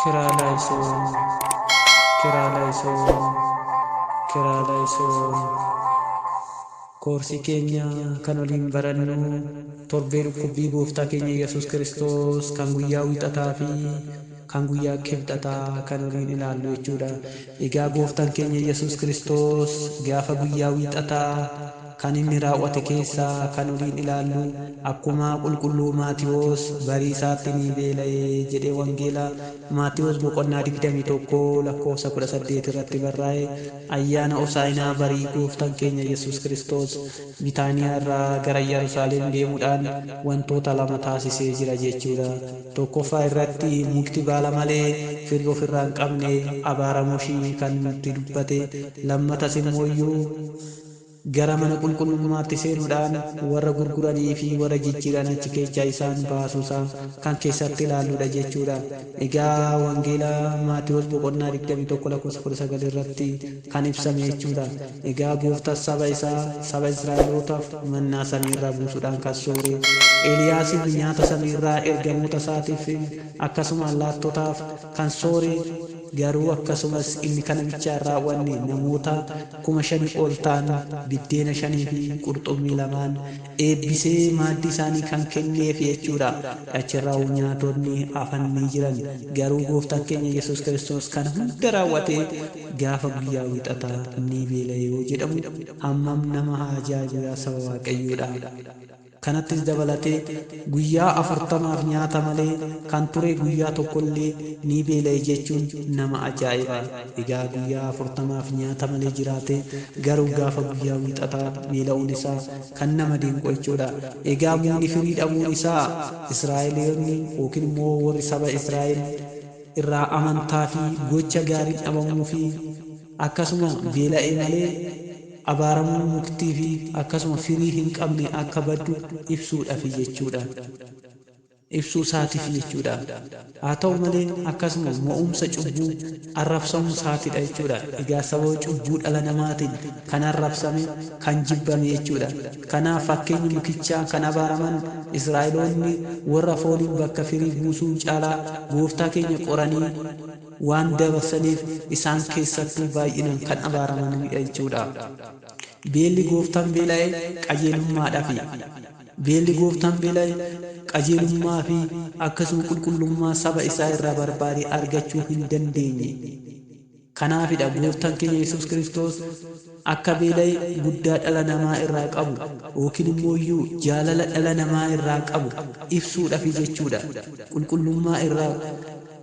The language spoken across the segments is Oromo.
ኪርያላይሶን ኪርያላይሶን ኪርያላይሶን። Koorsii keenya kan waliin barannu torbee dhukkubbii gooftaa keenya Yesuus Kiristoos kan guyyaa wiixataa fi kan guyyaa kibxataa kan waliin ilaallu jechuudha. Egaa gooftaan keenya Yesuus Kiristoos gaafa guyyaa wiixataa kan inni raawwate keessaa kan waliin ilaallu akkuma qulqulluu Maatiyoos barii isaatti ni beela'ee jedhee wangeela Maatiyoos boqonnaa 21 lakkoofsa 18 irratti barraa'e ayyaana Osaayinaa barii gooftaan keenya Yesuus Kiristoos Bitaaniyaa irraa gara Yerusaalem deemuudhaan wantoota lama taasisee jira jechuudha. Tokkoffaa irratti mukti baala malee firii ofirraa hin qabne abaaramuu ishii kan nutti dubbate, lammatas immoo iyyuu gara mana qulqullummaatti seenuudhaan warra gurguranii fi warra jijjiiran achi keessaa isaan baasuusaa kan keessatti ilaalludha jechuudha. Egaa wangeela Maatiyoos boqonnaa 21 lakkoofsa 19 irratti kan ibsame jechuudha. Egaa gooftaan saba isaa saba Israa'elootaaf mannaa samiirraa buusuudhaan kan soore, Eeliyaasiif nyaata samiirraa ergamoota isaatiif akkasuma allaattotaaf kan soore, garuu akkasumas inni kana bichaa hin raawwanne, namoota 5,000 ol ta'an biddeena 5 fi qurxummii 2n eebbisee maaddii isaanii kan kenneef jechuudha. Achirraa nyaatonni hafan ni jiran. Garuu gooftaan keenya Yesuus Kiristoos kana hunda raawwatee gaafa guyyaa wiixataa ni beela'e yoo jedhamu hammam nama haa ajaa'ibu yaa saba Waaqayyoodha. Kanattis dabalatee guyyaa 40f nyaata malee kan ture guyyaa tokkollee ni beela'e jechuun nama ajaa'iba. Egaa guyyaa 40f nyaata malee jiraate garuu gaafa guyyaa wiixataa beela'uun isaa kan nama dinqu jechuudha. Egaa mukni firii dhabuun isaa Israa'eloonni yookiin immoo warri saba Israa'el irraa amantaa fi gocha gaariin dhabamuu fi akkasuma beela'e malee abaaramuu muktii fi akkasuma firii hin qabne akka baddu ibsuudhaaf jechuudha. Ibsuu isaatiif jechuudha. Haa ta'u malee akkasuma mo'umsa cubbuu arrabsamuu isaatiidha jechuudha. Egaa sababa cubbuu dhala namaatiin kan arrabsame kan jibbame jechuudha. Kanaaf fakkeenyi mukichaa kan abaaraman Israa'eloonni warra fooniin bakka firii buusuun caalaa gooftaa keenya qoranii waan dabarsaniif isaan keessattuu baay'inaan kan abaaramanidha jechuudha. Beelli gooftaan beela'e qajeelummaadhaafi. Beelli gooftaan beela'e qajeelummaa fi akkasuma qulqullummaa saba isaa irraa barbaade argachuu hin dandeenye. Kanaafidha gooftaan keenya Yesuus Kiristoos akka beela'e guddaa dhala namaa irraa qabu yookiin immoo iyyuu jaalala dhala namaa irraa qabu ibsuudhaafi jechuudha. Qulqullummaa irraa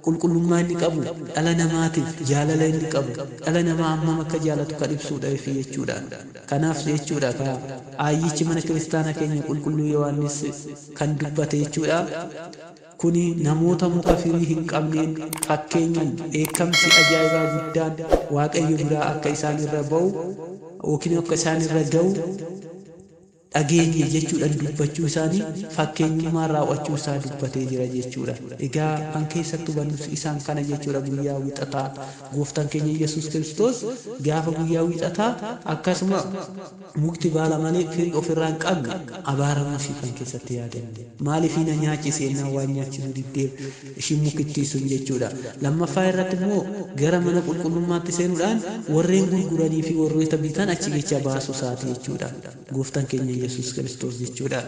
qulqullummaa inni qabu dhala namaatiif jaalala inni qabu dhala namaa hammam akka jaalatu kan ibsuudhaafi jechuudha. Kanaaf jechuudha ka aayyichi mana kiristaanaa keenya qulqulluu Yohaannis kan dubbate jechuudha. Kuni namoota muka firii hin qabneen fakkeenyaan dheekkamsi ajaa'ibaa guddaan Waaqayyo biraa akka isaan irra ba'u yookiin akka isaan irra ga'u dhageenye jechuudhaan dubbachuu isaanii fakkeenyummaan raawwachuu isaa dubbatee jira jechuudha. Egaa kan keessatti hubannus isaan kana jechuudha. Guyyaa wiixataa gooftaan keenya Yesuus Kiristoos gaafa guyyaa wiixataa akkasuma mukti baala malee firii ofirraa hin qabne abaaramuu ishii kan keessatti yaadanne. Maaliif na nyaachise jennaan waan nyaachisuu diddeef ishiin mukittii sun jechuudha. Lammaffaa irratti immoo gara mana qulqullummaatti seenuudhaan warreen gurguranii fi warroota bitan achi keessa baasuu isaati jechuudha. Gooftaan keenya Yesuus Kiristoos jechuudha.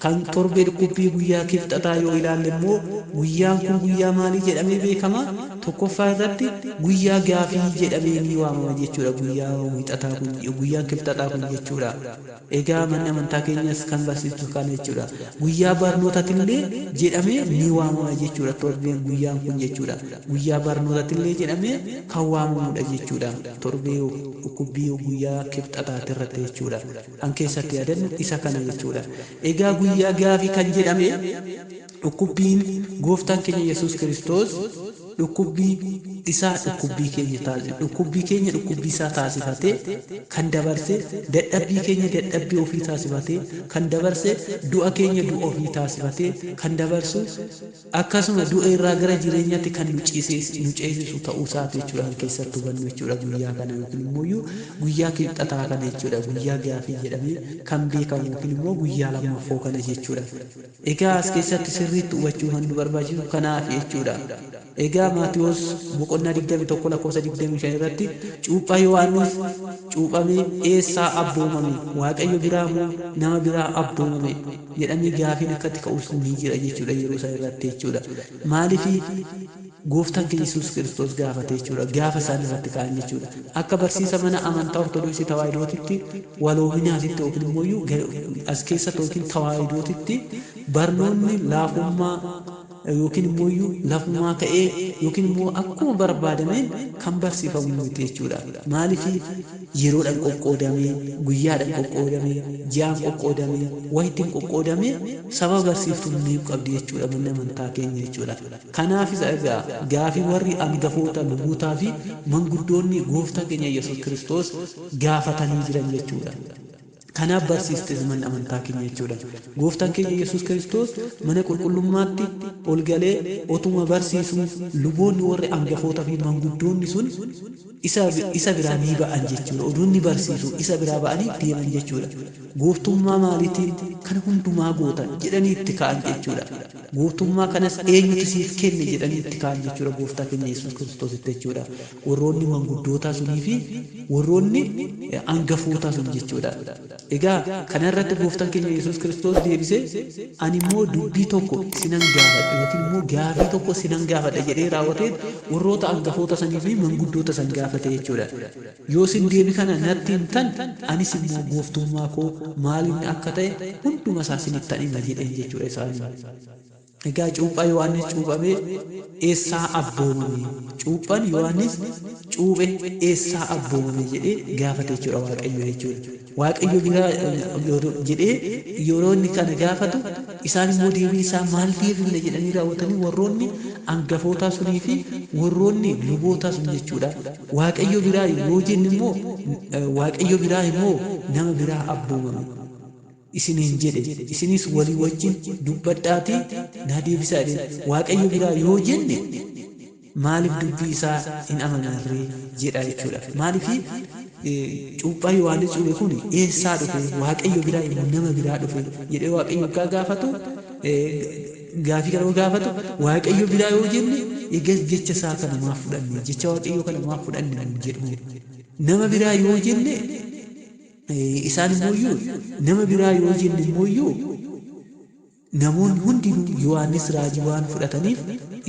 Kan torbee dhukkubbii guyyaa kibxataa yoo ilaalle immoo guyyaan kun guyyaa maalii jedhamee beekama? Tokkoffaa irratti guyyaa gaafii jedhamee ni waamama jechuudha. Guyyaa wiixataa kun, guyyaan kibxataa kun jechuudha. Egaa manni amantaa keenyas kan barsiistu kana jechuudha. Guyyaa barnootatillee jedhamee ni waamama jechuudha. Torbeen guyyaan kun jechuudha. Guyyaa barnootatillee jedhamee kan waamamudha jechuudha. Torbee dhukkubbii guyyaa kibxataati irratti jechuudha. Kan keessatti yaadannu isa kana jechuudha. Egaa guyyaa gaafii kan jedhame dhukkubbiin gooftaan keenya Yesuus Kiristoos dhukkubbii isaa dhukkubbii keenya taasise, dhukkubbii keenya dhukkubbii isaa taasifatee kan dabarse, dadhabbii keenya dadhabbii ofii taasifatee kan dabarse, du'a keenya du'a ofii taasifatee kan dabarsu, akkasuma du'a irraa gara jireenyaatti kan nu ceesisu ta'uu isaati jechuudha kan keessatti hubannu jechuudha guyyaa kana yookiin immoo guyyaa kibxataa kana jechuudha, guyyaa gaafii jedhamee kan beekamu yookiin immoo guyyaa lammaffoo kana jechuudha. Egaa as keessatti sirriitti hubachuu kan nu barbaachisu kanaaf jechuudha. Egaa Egaa Maatiyoos boqonnaa 21 lakkoofsa 25 irratti cuuphaa Yohaannis cuuphamee eessaa abboomame? Waaqayyo biraa moo nama biraa abboomame? Jedhamee gaafiin akkatti ka'us ni jira jechuudha yeroo isaa irratti jechuudha. Maaliif gooftaan keenya Yesuus Kiristoos gaafate jechuudha. Gaafa isaan irratti ka'an jechuudha. Akka barsiisa mana amantaa Ortodoksii Tawaahidootitti waloominaatitti yookiin immoo as keessatti yookiin Tawaahidootitti barnoonni laafummaa yookiin immoo lafumaa ka'ee yookiin immoo akkuma barbaadameen kan barsiifamu miti jechuudha. Maaliif yeroodhaan qoqqoodamee, guyyaadhaan qoqqoodamee, ji'aan qoqqoodamee, wayittiin qoqqoodamee saba barsiiftuu ni qabdi jechuudha manni amantaa keenya jechuudha. Kanaafis egaa gaafii warri hangafoota lubootaa fi manguddoonni gooftaa keenya Yesuus Kiristoos gaafatanii jiran jechuudha. Kanaaf barsiistes manni amantaa keenya jechuudha. Gooftaan keenya Yesuus Kiristoos mana qulqullummaatti ol galee otuma barsiisuu luboonni warri hangafootaa fi manguddoonni sun isa biraa ni ba'an jechuudha. Oduun ni barsiisu isa biraa ba'anii deeman jechuudha. Gooftummaa maaliitiin kana hundumaa gootan jedhanii itti ka'an jechuudha. Gooftummaa kanas eenyutu siif kenne jedhanii itti ka'an jechuudha gooftaa keenya Yesuus Kiristoositti jechuudha. Warroonni manguddootaa sunii fi warroonni hangafootaa sun jechuudha. Egaa kanarratti gooftaan keenya Yesuus Kiristoos deebisee ani immoo dubbii tokko sinan gaafadha yookiin immoo gaafii tokko sinan gaafadha jedhee raawwatee warroota hangafoota sanii fi manguddoota san gaafate jechuudha. Yoo isin deebii kana natti himtan anis immoo gooftummaa koo maaliin akka ta'e hunduma isaa isinittan hima jedheen jechuudha isaanii. Egaa cuuphaa Yohaannis cuuphamee eessaa abboomame? Cuuphaan Yohaannis cuuphe eessaa abboomame jedhee gaafate jechuudha Waaqayyo jechuudha. Waaqayyo biraa jedhee yeroo inni kana gaafatu isaan immoo deebii isaa maal deebifne jedhanii raawwatanii warroonni hangafootaa sunii fi warroonni lubootaa sun jechuudha. Waaqayyo biraa yoo jenne immoo Waaqayyo biraa immoo nama biraa abboomame isiniin jedhe isinis walii wajjin dubbadhaatii naa deebisaa jedheen. Waaqayyo biraa yoo jenne maaliif dubbii isaa hin amanarree jedha jechuudha. Maaliif cuuphaa Yohaannis cuuphe kun eessaa dhufe? Waaqayyo biraa immoo nama biraa dhufe jedhee Waaqayyo waggaa gaafatu gaafii kana gaafatu Waaqayyo biraa yoo jenne egaa jecha isaa kana maaf fudhanne? Jecha Waaqayyoo kana maaf fudhanne nuun jedhu. Nama biraa yoo jenne isaan immoo nama biraa yoo jenne immoo namoonni hundinuu Yohaannis raajii waan fudhataniif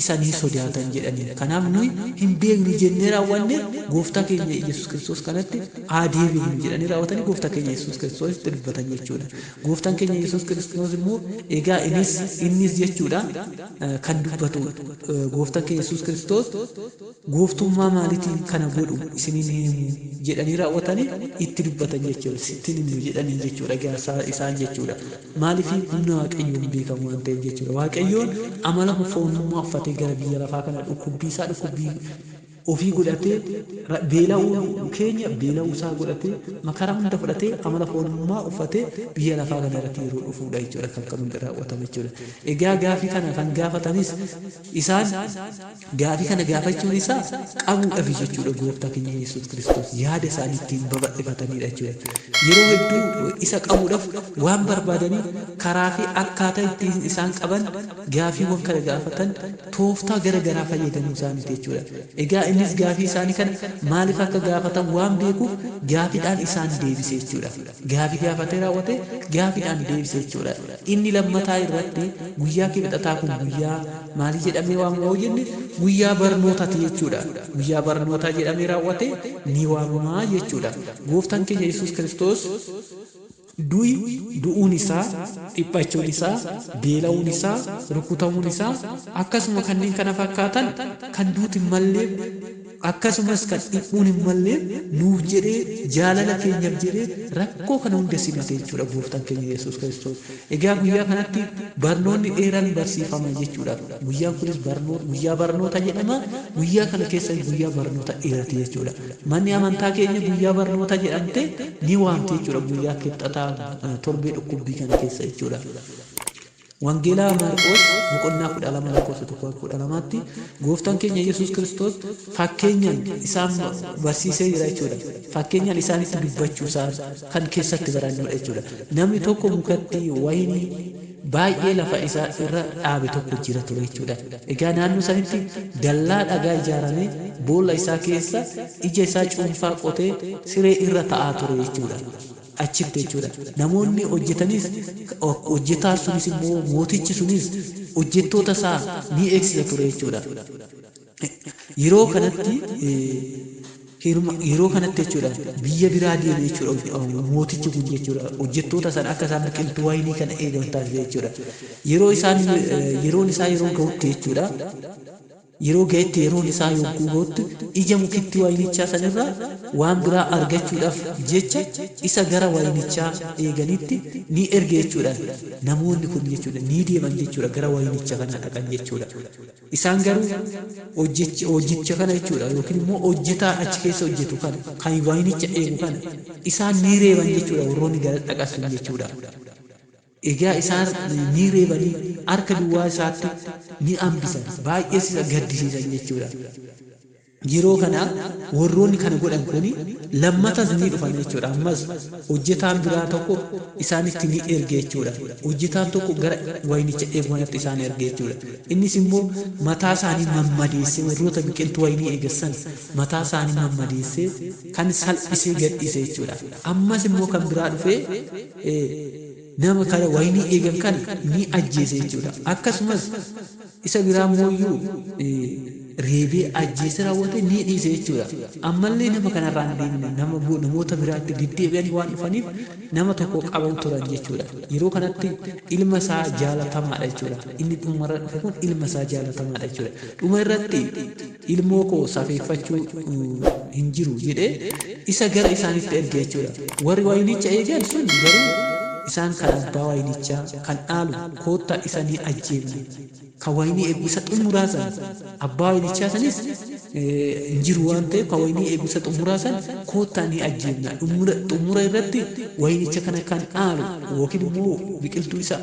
isanii sodaatan jedhanii. Kanaaf nuyi hin beeknu jennee raawwanne gooftaa keenya Yesuus Kiristoos kanatti haa deebinu jedhanii raawwatanii gooftaa keenya Yesuus Kiristoositti dubbatan jechuudha. Gooftaan keenya Yesuus Kiristoos immoo egaa innis jechuudha kan dubbatu gooftaan keenya Yesuus Kiristoos gooftummaa maaliitiin kana godhu isiniin himu jedhanii raawwatanii itti dubbatan jechuudha. Sittiin himu jedhanii jechuudha egaa isaan jechuudha. Maaliif humna Waaqayyoon beekamu waan ta'eef jechuudha. Waaqayyoon amala foonummaa uffatee gara biyya lafaa kana dhukkubbii isaa dhukkubbii ofii godhatee beela'uu keenya beela'uu isaa godhatee makaraa hunda fudhatee amala foonummaa uffatee biyya lafaa kana irratti yeroo dhufuudha jechuudha kan kan hundi raawwatame jechuudha. Egaa gaafii kana kan gaafatanis isaan gaafii kana gaafachuun isaa qabuudhaaf jechuudha gooftaa keenya Yesuus Kiristoos yaada isaanii ittiin babal'ifatanidha jechuudha. Yeroo hedduu isa qabuudhaaf waan barbaadaniif karaa fi akkaataa ittiin isaan qaban gaafiiwwan kana gaafatan tooftaa gara garaa fayyadamuu isaaniiti jechuudha. Egaa innis gaafii isaanii kana maaliif akka gaafatan waan beekuuf gaafiidhaan isaan deebise jechuudha. Gaafii gaafatee raawwate gaafiidhaan deebise jechuudha. Inni lammataa irratti guyyaa kibxataa kun guyyaa maalii jedhamee waamama yoo jenne guyyaa barnootaati jechuudha. Guyyaa barnootaa jedhamee raawwate ni waamama jechuudha. Gooftaan keenya Yesuus Kiristoos du'uun isaa, dhiphachuun isaa, beela'uun isaa, rukutamuun isaa akkasuma kanneen kana fakkaatan kan duuti hin malleef akkasumas kan dhiphuun hin malleef nuuf jedhee jaalala keenyaaf jedhee rakkoo kana hunda simate jechuudha gooftaan keenya Yesuus Kiristoos. Egaa guyyaa kanatti barnoonni dheeraan barsiifama jechuudha. Guyyaan kunis guyyaa barnoota jedhama. Guyyaa kana keessa guyyaa barnoota dheerati jechuudha. Manni amantaa keenya guyyaa barnoota jedhamte ni waamti jechuudha guyyaa kibxataa torbee dhukkubbii kana keessa jechuudha. Wangeelaa Maarqoos boqonnaa 12 lakkoofsa 1-12tti gooftaan keenya Yesuus Kiristoos fakkeenyaan isaan barsiisee jira jechuudha. Fakkeenyaan isaanitti dubbachuu isaa kan keessatti barannudha jechuudha. Namni tokko mukatti wayinii baay'ee lafa isaa irra dhaabe tokko jira ture jechuudha. Egaa naannoo sanitti dallaa dhagaa ijaaramee boolla isaa keessa ija isaa cuunfaa qotee siree irra ta'aa ture jechuudha. Achitti jechuudha. Namoonni hojjetanis, hojjetaan sunis immoo mootichi sunis hojjettoota isaa ni eegsisa ture jechuudha. Yeroo kanatti jechuudha biyya biraa deeme jechuudha mootichi kun jechuudha, hojjettoota sana akka isaan biqiltuu wayinii kana eegan taasise jechuudha. Yeroon isaa yeroo ga'utti jechuudha, yeroo ga'etti, yeroon isaa yogguu ga'utti, ija mukittii wayinichaa sanirraa waan biraa argachuudhaaf jecha isa gara wayinichaa eeganitti ni erge jechuudha. Namoonni kun jechuudha ni deeman jechuudha, gara wayinicha kana dhaqan jechuudha. Isaan garuu hojjicha kana jechuudha, yookiin immoo hojjetaa achi keessa hojjetu kana, kan wayinicha eegu kana, isaan ni reeban jechuudha, warroonni gara dhaqan sun jechuudha. Egaa isaan ni reebanii harka duwwaa isaatti ni hambisan, baay'ee isa gaddisiisan jechuudha. Yeroo kana warroonni kana godhan kuni lammatas ni dhufan jechuudha. Ammas hojjetaan biraa tokko isaanitti ni erge jechuudha. Hojjetaan tokko gara wayinicha eegu kanatti isaan erge jechuudha. Innis immoo mataa isaanii mammadeessee, warroota biqiltuu wayinii eegassan mataa isaanii mammadeessee kan salphisee gadhiise jechuudha. Ammas immoo kan biraa dhufee nama kana wayinii eegan kana ni ajjeese jechuudha. Akkasumas isa biraa immoo reebee ajjeese raawwate ni dhiise jechuudha. Ammallee nama kanarraa hin deemne, namoota biraatti deddeebi'anii waan dhufaniif nama tokko qabu turan jechuudha. Yeroo kanatti ilma isaa jaalatamaadha jechuudha. Inni dhumarra dhufe kun ilma isaa jaalatamaadha jechuudha. Dhuma irratti ilmoo koo safeeffachuu hin jiru jedhee isa gara isaanitti erge jechuudha. Warri wayinicha eegan sun garuu isaan kan abbaa wayinichaa kan dhaalu koottaa isa ni ajjeefna. Kan wayinii eegu isa xumuraa san, abbaa wayinichaa sanis hin jiru waan ta'eef, kan wayinii eegu isa xumuraa san koottaa ni ajjeefna. Xumura irratti wayinicha kana kan dhaalu yookiin immoo biqiltuu isa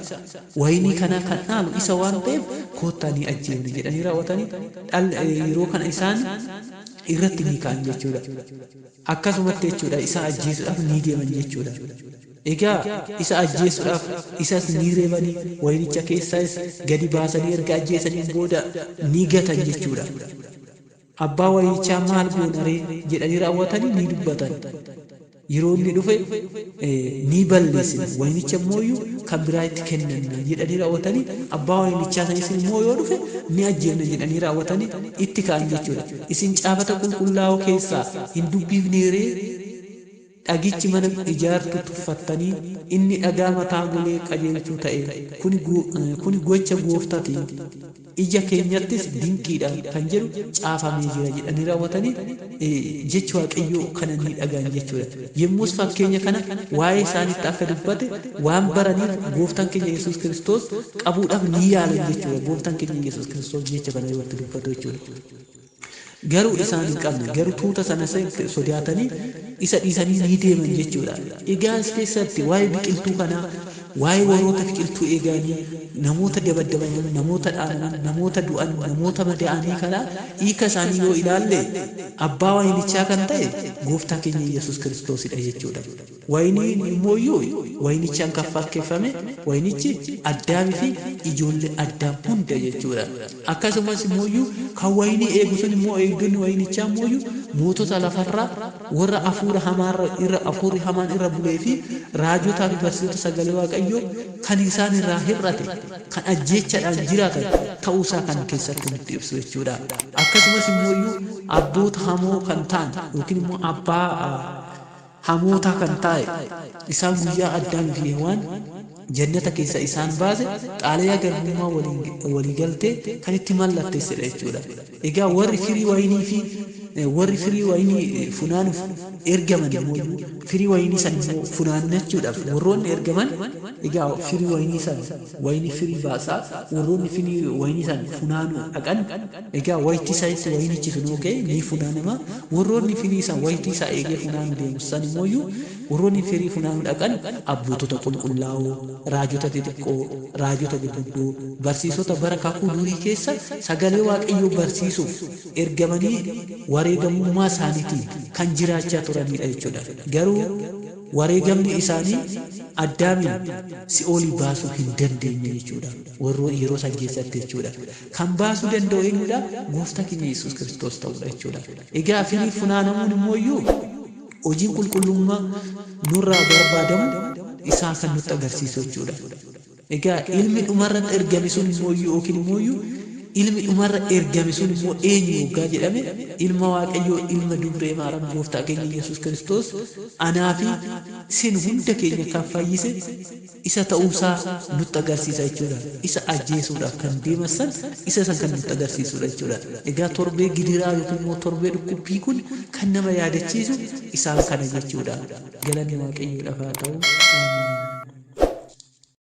wayinii kana kan dhaalu isa waan ta'eef koottaa ni ajjeefna jedhanii raawwatanii yeroo kana isaan irratti ni ka'an jechuudha. Akkasumatti jechuudha isa ajjeesuudhaaf ni deeman jechuudha. Egaa isa ajjeesuudhaaf isas ni reebanii wayinicha keessaas gadi baasanii erga ajjeesaniin booda ni gatan jechuudha. Abbaa wayinichaa maal goona ree jedhanii raawwatanii ni dubbatan. Yeroo inni dhufe ni balleessina, wayinicha immoo kan biraa itti kennanna jedhanii raawwatanii, abbaa wayinichaa sanis immoo yoo dhufe ni ajjeefna jedhanii raawwatanii itti ka'an jechuudha. Isin caafata qulqullaa'oo keessaa hin dubbifnee ree? Dhagichi mana ijaartu tuffattanii inni dhagaa mataa golee qajeelchuu ta'e, kuni gocha gooftaati, ija keenyattis dinqiidha kan jedhu caafamee jira jedhanii raawwatanii jechi Waaqayyoo kana ni dhagaan jechuudha. Yommus fakkeenya kana waa'ee isaanitti akka dubbate waan baraniif gooftaan keenya Yesuus Kiristoos qabuudhaaf ni yaalan jechuudha. Gooftaan keenya Yesuus Kiristoos jecha kana yoo itti dubbatu jechuudha. Garuu isaan hin qabne, garuu tuuta sana sodaatanii isa dhiisanii ni deeman jechuudha. Egaa as keessatti waa'ee biqiltuu kanaa, waa'ee warroota biqiltuu eeganii, namoota dabaddabaman, namoota dhaanaman, namoota du'an, namoota madaa'anii kana hiika isaanii yoo ilaalle, abbaa wayinichaa kan ta'e gooftaa keenya Yesuus Kiristoosidha jechuudha. Wayiniin immoo wayinichaan kan fakkeeffame wayinichi Addaamii fi ijoollee Addaam hunda jechuudha. Akkasumas immoo kan wayinii eegu sun immoo, eegdonni wayinichaa immoo mootota lafarraa warra hafuura hamaarra irra hafuurri hamaan irra bulee fi raajotaa fi barsiisota sagalee Waaqayyoo kan isaan irraa hir'ate, kan ajjeechaadhaan jiraatan ta'uusaa kan keessatti nutti ibsu jechuudha. Akkasumas immoo abboota hamoo kan ta'an yookiin immoo abbaa hamootaa kan ta'e isaan guyyaa Addaamii fi Hewaan jannata keessa isaan baase xaalayaa garbummaa walii galtee kan itti mallatteessedha jechuudha. Egaa warri firii wayinii fi warri firii wayinii funaanuuf ergaman immoo, firii wayinii san immoo funaannachuudhaaf warroonni ergaman, egaa firii wayinii san, wayinii firii baasaa, warroonni firii wayinii san funaanuu dhaqan, egaa wayitii isaatti wayinichi sun ka'e ni funaanama. Warroonni firii san wayitii isaa eegee funaanuu deemu san immoo, warroonni firii funaanuu dhaqan abbootota qulqullaa'oo, raajota xixiqqoo, raajota gurguddoo, barsiisota bara kakuu durii keessa sagalee Waaqayyoo barsiisuuf ergamanii wareegamummaa isaaniitiin kan jiraachaa turanidha jechuudha. Garuu Wareegamni isaanii Addaamiin si'oolii baasuu hin dandeenye jechuudha. Warroo yeroo san keessatti jechuudha. Kan baasuu danda'u eenyudha? Gooftaa keenya Yesuus Kiristoos ta'uudha jechuudha. Egaa firii funaanamuun immoo iyyuu hojiin qulqullummaa nurraa barbaadamu isaa kan nutti agarsiisu jechuudha. Egaa ilmi dhumarratti ergame sun immoo iyyuu yookiin immoo iyyuu ilmi dhumarra ergame sun immoo eenyu yoggaa jedhame, ilma Waaqayyoo, ilma dubree Maaraam, gooftaa keenya Yesuus Kiristoos anaa fi sin hunda keenya kan fayyise isa ta'uusaa nutti agarsiisa jechuudha. Isa ajjeesuudhaaf kan deeman san isa san kan nutti agarsiisudha jechuudha. Egaa torbee gidiraa yookiin immoo torbee dhukkubbii kun kan nama yaadachiisu isaan kana jechuudha. Galanni Waaqayyoodhaaf haa ta'u. Ameen.